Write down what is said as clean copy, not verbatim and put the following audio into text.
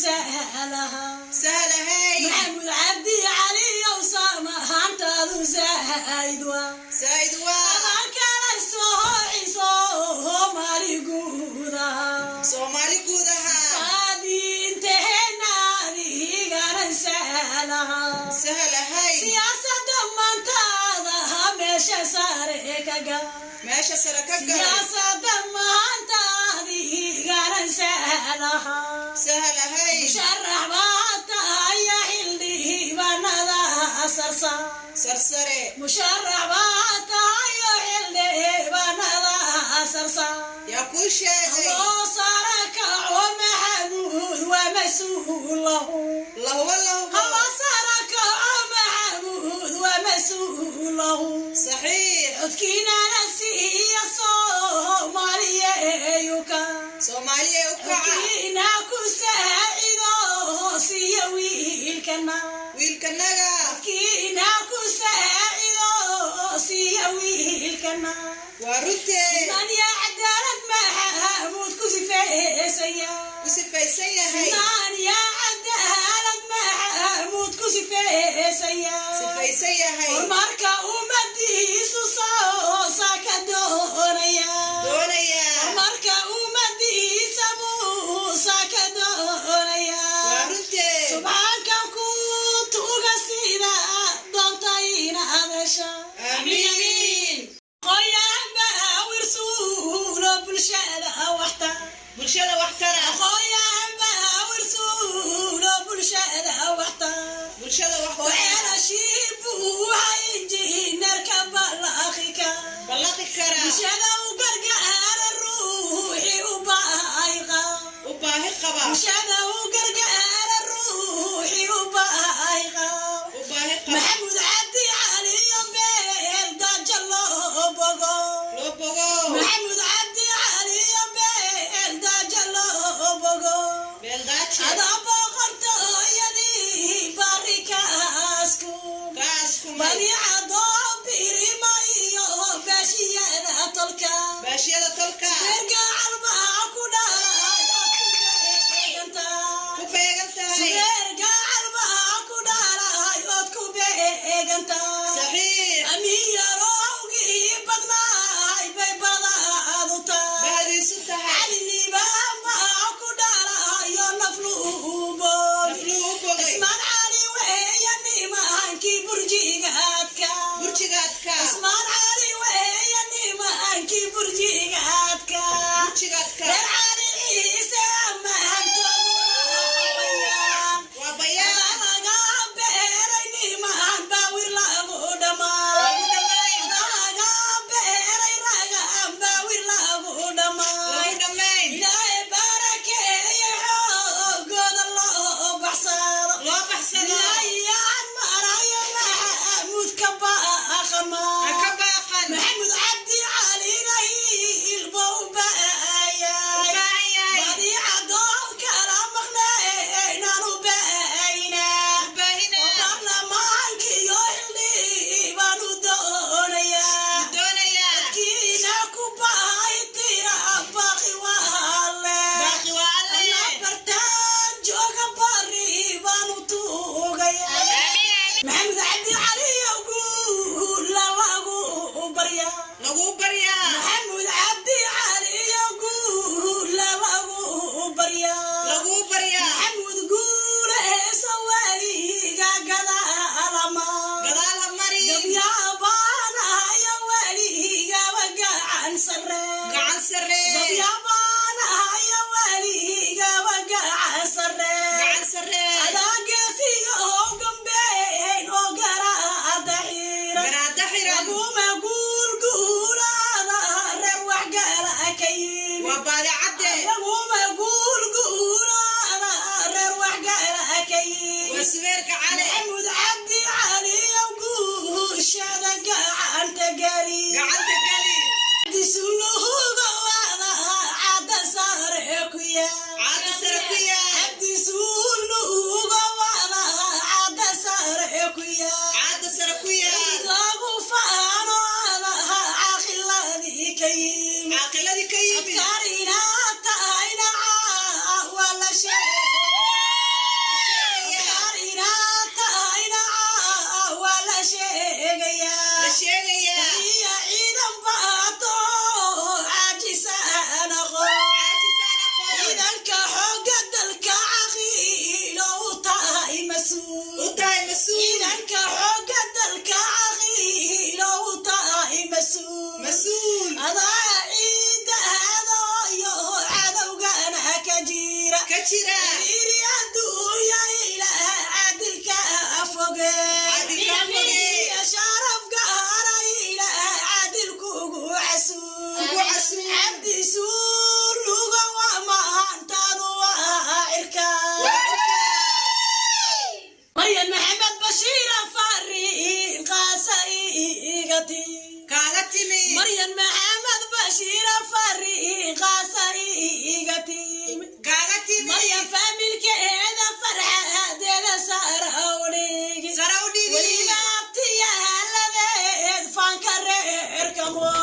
Sahalaha. Sahlahay. Maxamuud Cabdi Cali Owsama hantaadu zaa'id waa. Zaa'id waa. Adan kala soociso Soomaali guud ahaa. Soomaali guud ahaa. Saadiinteena adigana sahlaha. Sahlahay. Siyaasadda maantaada meesha sare kaga. Meesha sare ka galay. Siyaasadda maanta adigana sahlaha. Sahlahay. Musharax baa tahay xildhibaanada sarsar. Sarsare. Musharax baa tahay xildhibaanada sarsar. Yaa kuu sheegay? Loo sara kaco Maxamuud waa mas-uul lahu. Lahuba lahuba. Hala sara kaco Maxamuud waa mas-uul lahu. Saxiix. Codkiinana siiya Soomaaliya eyuka. Soomaaliya u kaca. Codkiina ku saacido siiya wiilkana. Wiilkanaga. Codkiina ku saacido siiya wiilkana. Waa runtee. Sinaan ya cadaalad Maxamuud ku sifeysaya. Ku sifaysan yahay. Sinaan ya cadaalad Maxamuud ku sifeysaya. Sifaysan yahay. Horumarka ummadiisu soosa ka doonaya. Doonaya. Horumarka ummadiisa muusa ka doonaya. Waa runtee. Subxaanka ku tuuga sida doonta inaad hesha. Aamiin. Qoyaanba wirsuulo bulshada waxta. Bulshada wax tara. Qoyaanba wirsuulo bulshada waxta. Bulshada wax tara. Waxeelashii buuxa injineerka balaaqika. Ballaqi kara. Bulshada u gargaara ruuxii u baahiqa. U baahi qaba. Bulshada u gargaara ruuxii u baahiqa. U baahi qaba. Maxamuud Cabdi Cali iyo beel daaja loo bogo. Loo bogo. Maxamuud Cabdi Cali iyo beel daaja loo bogo. Beeldaaje. Adaa boqortooyadii barikaasku. Kaaskumay. Baniicado birima iyo baashiyada tolka. Baashiyada tolka. Subeer baa ku dhalay ood ku beegantaa. Ku beegan tahay. Subeer gacal baa ku dhalay ood ku beegantaa. Saxiix. Amiyarowgii badnaay bay badaadu tahay. Bahdiisu tahay. Cali liibaan baa ku dhalayo nafluuboy. Nafluu u bogay. Ismaan Cali weeya nimaankii burjigaadka. Burjigaadka. Ismaan Cali weeya nimaankii burjigaadka. Burjigaadka. Reer Cali Ciise ammaantoodu waa bayaan. Waa bayaan. Laga beeray nimaan baa wir lagu dhammaa. Lagu dhammayn. Laga beeray ragaan baa wir lagu dhammaa. Lagu dhammayn. Ilaahay barakeeye xoogooda loo baxsado. Loo baxsado. Ilaahiyaan marayo Maxamuud ka baaqama. Ha ka baaqan. Maxamuud Cabdi Calina hilbo u U baayay. baahan yahay. Badiicado kala maqneenaan u baaynaa. U baahinaa. Baarlamaanka iyo xildhibaan u doonayaa. Doonayaa. Kiina ku baahi tira baaqi waa alle. Baaqi waa Alle. Bartaan jooga bari baan u tuugayaa. Maxamed Cabdi Cali guula lagu baryaa. Lagu baryaa. Maxamuud Cabdi Cali guula lagu baryaa. Lagu baryaa. Maxamuud guuleyso weliga gadaalama. Gadaal ha marin. Gabyabaanaya weligaba gacan sare. Gacan saree. Gabyabaanaya weligaba gacan sare. Gacan saree. Adaagasiga oo gambeyn oo garaada xiran. Garaada xiran. Laguma guulguulaada reer waxgala ka yimid. Waa baadicadde. Laguma guulguulaada reer waxgala ka yimid. Waa subeerka cale. Maxamuud Cabdi Cali guushada gacanta geli. Gacanta geli. Cabdisuluhuga wada cadda sare ku yaal. Caada sare ku yaal. Cabdisuluhuga wada cadda sare ku yaal. Caada sare ku yaal. Lagu faano caaqiladii ka yimid. Caaqiladii ka yimid. Adkaarina tahayna waa la sheegay. Ka jira. Ciriiri adduunya ilaah caadilka foge. Caadilka foge. Iyo sharaf gaara ilaah caadilkugu casuum. Kugu casuum. Cabdi suuluga waa mahantaadu waa cirka. Waa cirkaas. Maryan Maxamed Bashiir fariin qaasa igati. Kaaga timi. Maryan Maxamed Bashiir fariin qaasa igati. Kaaga timi. Maryan faamilkeeda farxadeeda sarawdhigi. Sare u dhigi. Weliba abtiyahaladeed faanka reerka mo.